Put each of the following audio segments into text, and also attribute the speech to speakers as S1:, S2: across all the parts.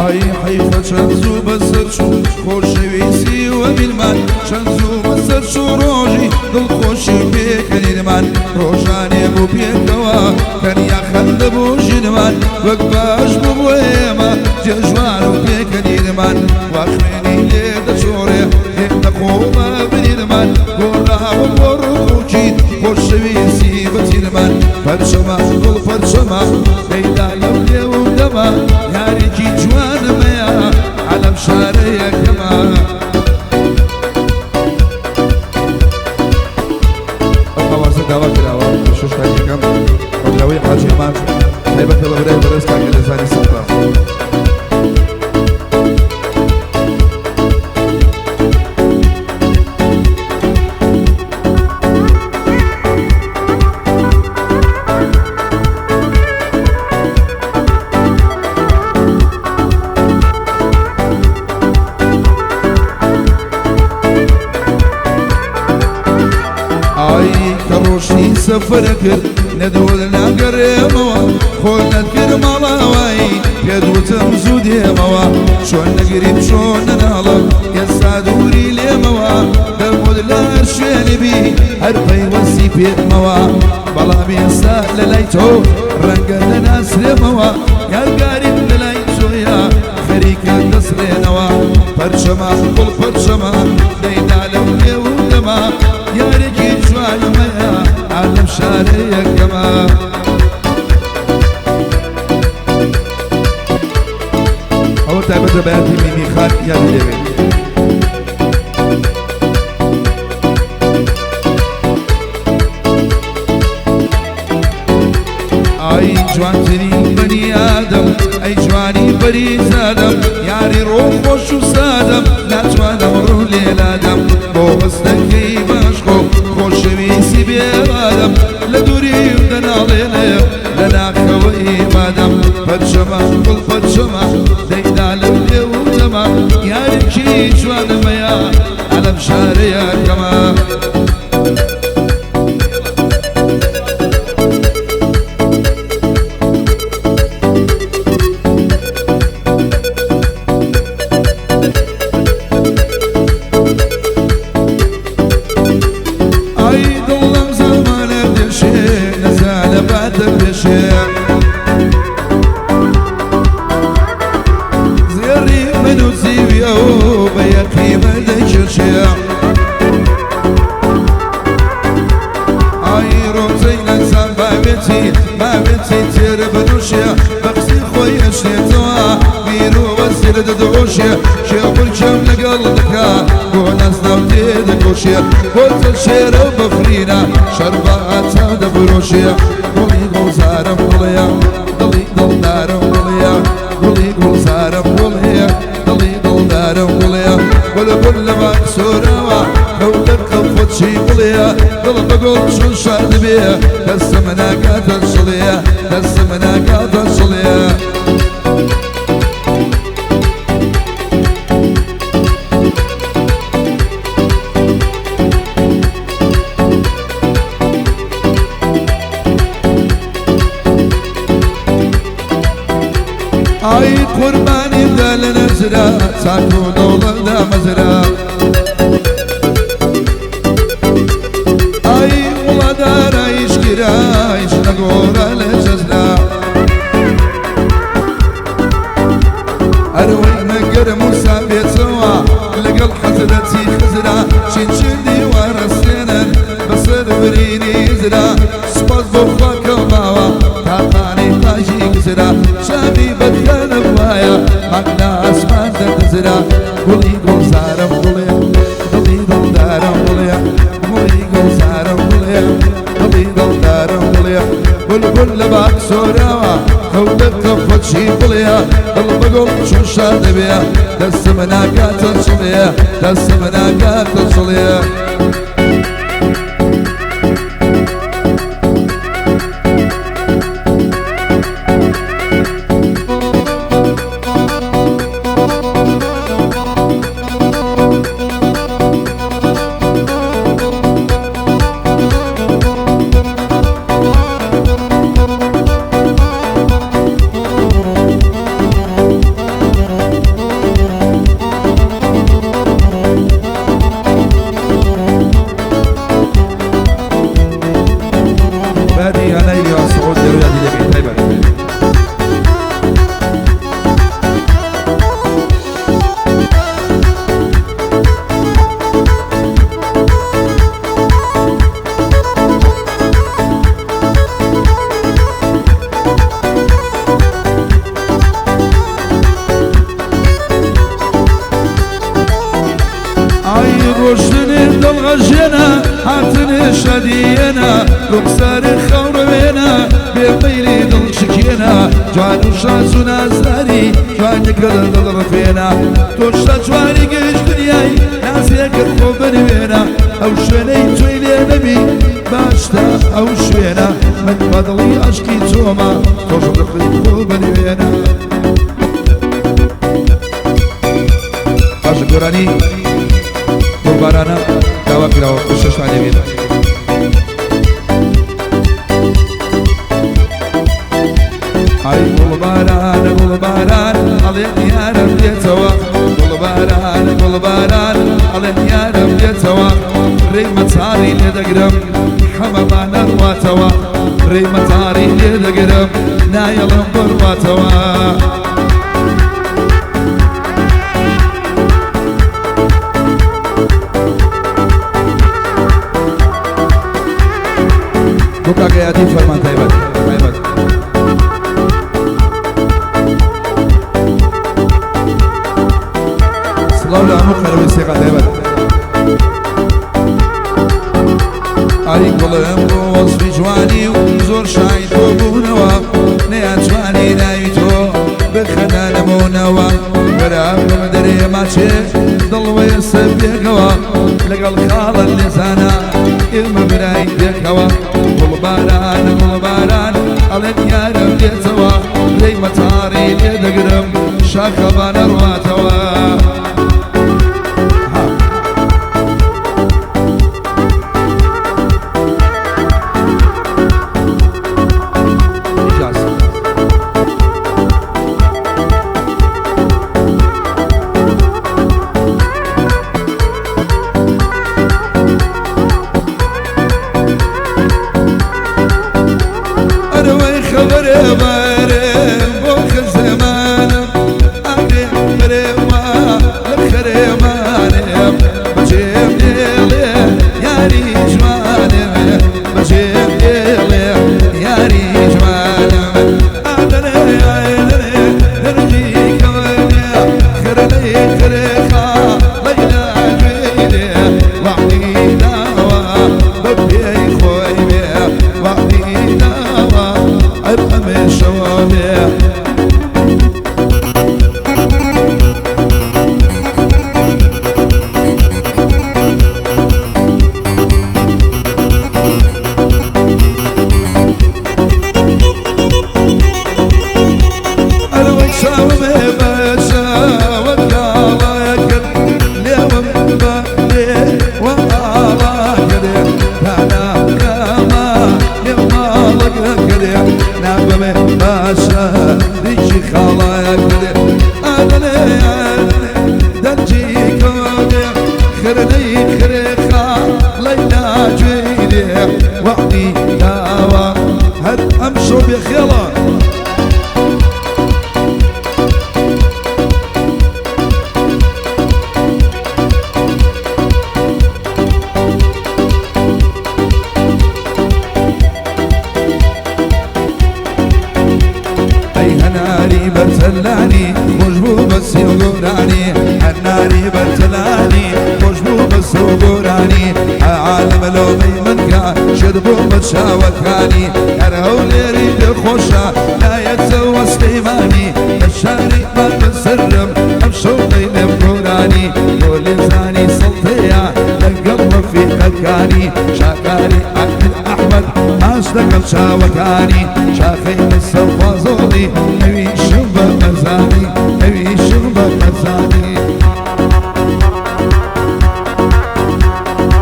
S1: ئای حەیفە چەند زوو بەسەر چوو خۆشەویستی وەبیرمان، چەند زوو بەسەر چوو ڕۆژی دڵخۆشی و پێکەنینمان. ڕۆژانێ بوو پێکەوە تەنیا خەندە بوو ژینمان، وەک باش بوو بۆ ئێمە جێژوان و پێکەنینمان. وا خوێنی لێ دەچۆڕێ هێندە قووڵە برینمان، گۆڕاوە بۆ ڕووخوکی خۆشەویستی بەتینمان. پەرچەمە گوڵ پەرچەمە دەیدا لەو لێو و دەمە، یارێکی جوانمەیە عەلەم شارەیەکەمە. ئەو ئاوازە داوا کراوە لە شەش تاکەکەم هۆنراوەی حاجی ئەمان تایبەتە بە برای بەڕێز کاکە لێزانی سەڵتە. ئای کە ڕۆشتی سەفەرە کرد نەدوت ناگەڕێمەوە، خۆ نەتکرد ماڵاوایی پێت وتم زوو دێمەوە. چۆن نەگریم چۆن نەناڵم ئێستا دووری لێمەوە، دەموت لە هەر شوێنێ بی هەر پەیوەستی پێمەوە. بەڵام ئێستا لە لای تۆ ڕەنگە نەناسرێمەوە، یادگاریم لە لای تۆیە خەریکە دەسڕێنەوە. پەرچەمە گوڵ پەرچەمە دەیدا لەو لێو و دەمە، یارێکی جوانمەیە ئالەم شارەیەکەمە. ئەوە تایبەتە بە یادی میمی خان یادی لێبێت. ئای جوانترین بەنی ئادەم، ئەی جوانی پەریزادەم، یاری ڕۆ خۆش و سادەم، ناتوانم ڕوو لێلادەم. بۆ هەستەکەی باشخۆ خۆشەویستی بێوادەم، لە دووری و دەناڵێنێ لە ناخەوە ئیمادەم. پەرچەمە گوڵ پەرچەمە دەیدا لەو لێو و دەمە، یارێکی جوانمەیە ئەلەم شارەیەکەمە. ئای دڵ لەم زەمانە دێشێ نەزانە باتە پێشێ، زێڕی من و زیوی ئەو بە یەقیمە دەکێشێ. ئای ڕۆژەی لەنسان باوێتی باوێتی تێرە بنووشێ، بە قسەی خۆی ئەشێتەوە بیرۆوە سێرە دەدۆشێ. شێ لەگەڵ دەکا بۆ نازناو تێ دەکۆشێ، بۆتە شێرە و بەفرینە شەرباتە دەفرۆشێ. گوڵی گوڵزارم گوڵەیە دڵی دڵدارم گوڵەیە، گوڵی گوڵزارم گوڵەیە دڵی دڵدارم گوڵەیە. گوڵ گوڵ لە باخ سۆراوە کەوتە قەفەچی گوڵەیە، دڵ بە گوڵ چۆن شاد بێ دەستم ناکاتە چڵەیە، دەستم ناکاتە چڵەیە. ئای قوربانی دا لە نەزرا چاک و دەوڵەت دامەزرا، ئای وڵادارایش کرایش نەگۆڕە لە جەزرا. ئەرەوەی مەگەر موسا بێتەوە لەگەڵ حەزرەتی خزرا، چین دیوارەسێنن بەسەر برینی زرا. سوپاس بۆ خوا کە ماوە تاقانەی تاجی گزرا، شامی بەدخانە وایە مانگ لە ئاسمان دەدزرا. گوڵی گوڵزارم گوڵێ دڵی دڵدارم گوڵێ، گوڵی گوڵزارم گوڵێ دڵی دڵدارم گوڵێ. بولبول لە باخ سۆراوە کەوتە قەفەچی گوڵێ، دڵ بە گوڵ چۆن شاد دەبێ دەستم ناکاتە چڵێ، دەستم ناکاتە چڵێ. دڵغەژێنە هاتن شادیێنە ڕوخسار خەوڕوێنە بێمەیلی دڵ شکێنە جوان و شاز و نازداری جوانەکە دڵ ڕفێنە تۆ شا جوانی گشت دنیای نازێکت خۆ بنوێنە ئەو شوێنەی توی لێ نەبی باشتا ئەو شوێنە من بەدڵی عەشقی تۆمە تۆش ڕقی خۆ بنوێنە. باشە گۆرانی گوڵبارانە داوا کراوە شەشتان لێ بێت. ئای گوڵبارانە گوڵباران ئەڵێن یارم دێتەوە گوڵبارانە گوڵباران ئەڵێن یارم دێتەوە ڕێی مەتاری لێ دەگرم حەمەمان نەڕواتەوە ڕێی مەتاری لێ دەگرم نایەڵم بڕواتەوە. بۆ کاکە یادی فەرمان تایبەت تایبەت. سڵاو لە هەموو قەرەوەی سێقا تایبەت. ئای گوڵم بۆ وەسفی جوانی و زۆر شای تۆ بوونەوە نەیانتوانی ناوی تۆ بخەنە نمونەوە وەرە بم دەرێ ماچێ دڵ وەیەسە پێکەوە لەگەڵ خاڵە لێزانە ئێمە برای پێکەوە گوڵباران گوڵباران ئەڵێن یارم دێتەوە لێی مەتاری لێ دەگرم شاخەبانە ڕواتەوە. ئەرەوەی خەبەرێ بەرێ بۆ خزمانم ئەرێ بەرێ وا لە خەرێمانێم بەجێم دێڵێ یاری جوانم بەجێم دێڵێ یاری جوانم ئادەرێ ئادەرێ دەرجی کەوەنێ خرلەی خرێخا لەیلا گوێی وەعدی داوە بە پێی خۆی بێ وەعدی داوە هەر ئەمێشەوە بێ. ئەرەوەی چاوم بە چاوت لاڵە کرد لێوم بە لێوە ئاڵا کرد تاناکەمە نێو ماڵەکە کرد نابمێ باشە ریشی خاڵە کرد ئادەلێ ئادەلێ دەرجی کەوێ خرنەی خرێخا لەیلا گوێی لێ وەعدی داوە هەر ئەمشەو بێخێڵە. ئەی هەناری بەرتەلانی خۆشبوو بە سێگۆرانی هەناری بەرتەلانی خۆشبوو بە سێگۆرانی عالم لۆمەی منکە شێت بوو بە چاوەکانی هەر هەولێری پێخۆشە نایەتەوە سلەیمانی لە شاری مان بەسەرم ئەمشەو دەیڵێم گۆرانی بۆ لێزانی سەڵتەیە لەگەڵ ڕەفیقەکانی شاکاری ئەحمەد ئەحمەد ماچ لەگەڵ چاوەکانی شاخەی مستەفا زۆڵی ئەویشم بە مەزانی ئەویشم بە مەزانی.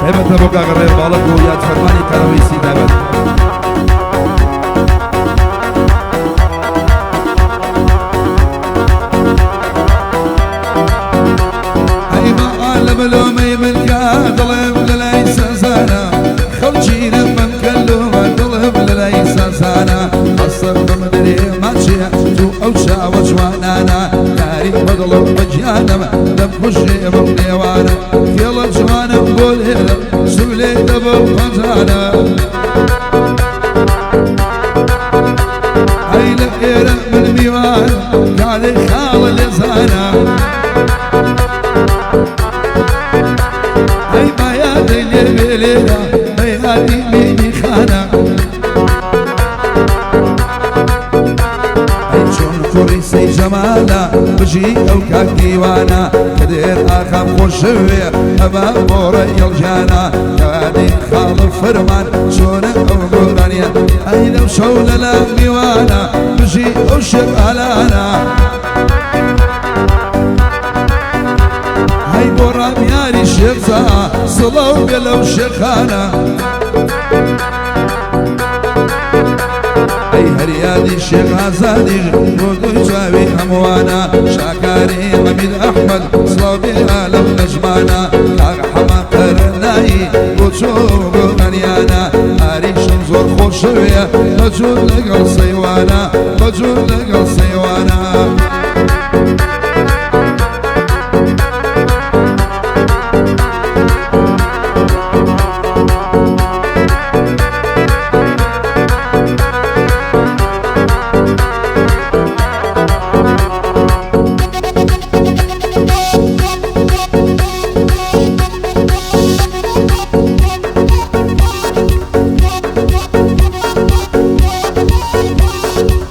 S1: تایبەتە بۆ کاکە ڕێر باڵک و یاد فەرمانی قەرەوەیسی تایبەت. ئەی عالم لۆمەی من کە دڵم لەلای سازانە خەڵکی لەمەم کە لۆمە دڵم لەلای سازانە ئەسەر بم دەرێ ماچێ تو ئەو چاوە جوانانە یاری بەدڵ و بەگیانم دەمکوژێ بەو لێوانە خێڵە جوانم بۆ لێرە زوو لێ دەبەو پەنجانە. ئەی لە ئێرە من میوان کارێ خاڵە لێزانە ئەی مایادەی بێ لێرە بەیانی میمی خانە. ئەی چۆن کوڕی سەی جەمالە، بژی ئەو کاک دیوانە، کە دێر ئاخام خۆشەوێ ئەمە بۆڕە یەڵجانە. کانی خاڵ فەرمان چۆنە ئەو گۆرانیە، ئەی لەو شەو لەلا میوانە، بژی ئەو شێرئالانە. هەی بۆ ڕامیاری شێخزا، سڵاو بێ لەو شێخانە. ئەی هەریادی شێخ ئازادیش بۆ دوی چاوی هەمووانە، شاکاری عەمید ئەحمەد سڵاو بێ لەو نەژمانە. کاک حەمە قەرنایی بۆ چۆ گۆرانیانە، ئاریشم زۆر خۆشەوێ بەجوور لەگەڵ سەیوانە، بەجوور لەگەڵ سەیوانە.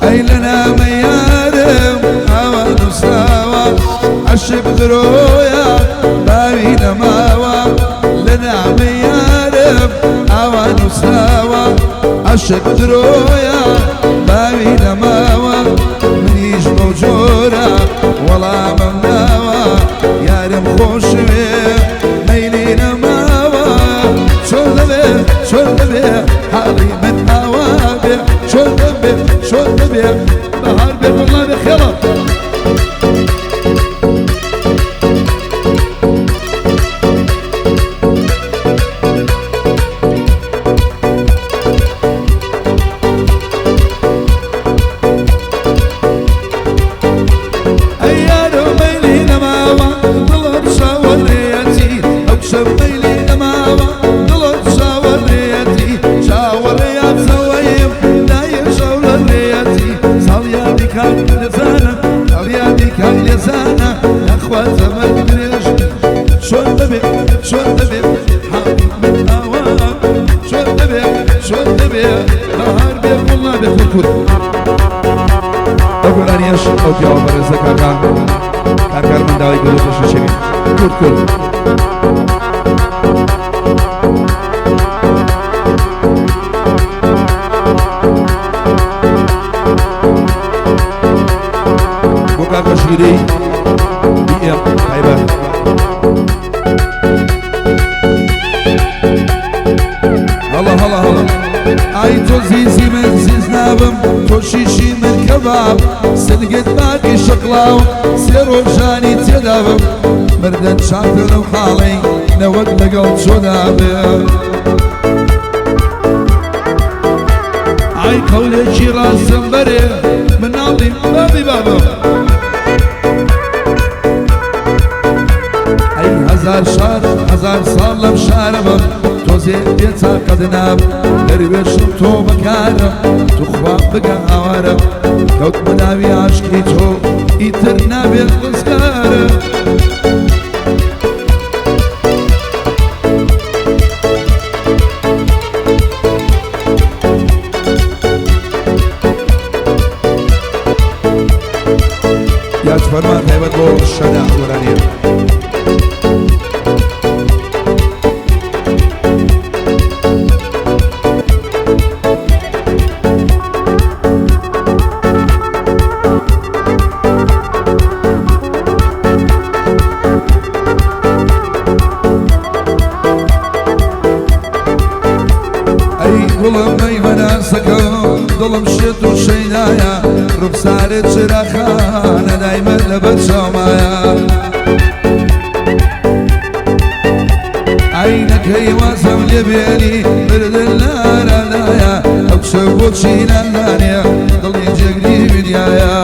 S1: ئەی لە نامە یارم ئاوا نووسراوە، عەشق درۆیە باوی نەماوە. لە نامە یارم ئاوا نووسراوە، عەشق درۆیە باوی نەماوە. منیش بەو جۆرە وەڵامم ناوە، یارم خۆشوێ مەیلی نەماوە. چۆن دەبێ، چۆن دەبێ حاڵی من ئاوا بێ؟ چۆن دەبێ، چۆن دەبێ بەهار بێ وەڵا بێ خێڵە. ئەی یارۆ مەیلی نەماوە، دڵم چاوەڕێیەتی. ئەو کچە مەیلی نەماوە، دڵم چاوەڕێیەتی. چاوەڕێیان چەوەیم دایە چاوەڕێیەتی. ساڵیادی کاک لێزانە، ساڵیادی کاک لێزانە، یاخوا زەمەن درێژ. چۆن دەبێ، چۆن دەبێ حاڵی من ئاوا؟ چۆن دەبێ، چۆن دەبێ بەهار بێ گوڵ نابێ؟ کورد کورد ئەو گۆرانیەش ئەو پیاوە بەڕێزە کاکا کاکار من داوای کردو پێشکەشێ کورد کورد. بۆ کاکە ژیرەی BM تایبەت. هەڵە هەڵە هەڵە. ئای تۆ زیزی من زیز نابم، تۆ شیشی من کەباب، سنگت باقی شەقڵاو سێ ڕۆژانی تێدابم. مردن چاکتر لەو حاڵەی نەوەک لەگەڵ چۆدا بێ. ئای قەولێکی ڕاستم بەرێ مناڵی بابی بابم. ئەی هەزار شار هەزار ساڵ لەم شارە بم، تۆزێ بێتاقەت ناب. دەروێشم تۆ بەکارم، توخوا بگە ئاوارم. کەوتمە ناوی عاشقی تۆ، ئیتر نابێت ڕزگارم. یاد فەرمان تایبەت بۆ شەنا گۆرانیە. ئەی گوڵم مەیمەناسەکەم، دڵم شێت و شەیدایە، ڕوخسارت چراخانە دایمە لەبەر چاومایە. عینەکەی وازم لێ بێنی، مردن لارالایە. ئەو کچە بۆچی نازانێ دڵی جێگری بدیایە؟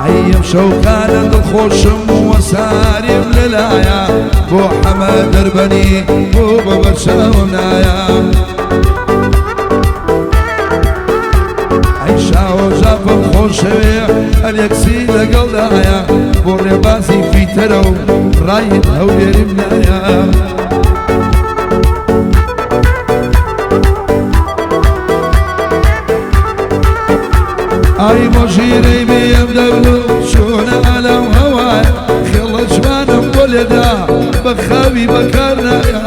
S1: ئەیم شەوکانە دڵخۆشم وەساریم لەلایە، بۆ حەمە دەربەنی بۆ بە بەرچاوم نایە. ئەی شاوە ژاپم خۆشەوێ ئەلێکسی لەگەڵدایە بۆ ڕێبازی فیتەرە و ڕایت هەولێریم نایە. ئای بۆ ژیرەی BMW چۆنە ئالەم هەوایە خێڵە جوانم بۆ لێدا بە خاوی بەکار نایە.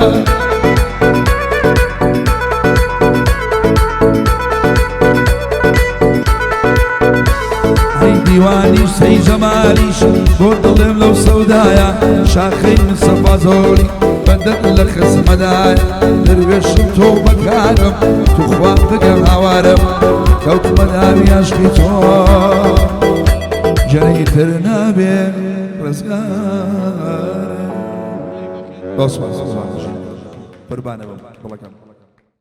S1: ئەی دیوانیش سەی جەمالیش بۆ دڵێم لەو سەودایە شاخەی مستەفا زۆری بەندەت لە خزمەدایە دەروێشم تۆ بەکارم توخوا بگەم هاوارم کەوتمە داوی عەشقی تۆ جارێکی تر نابێ ڕزگارم. بەسپاس قوربانە بم دڵەکەم.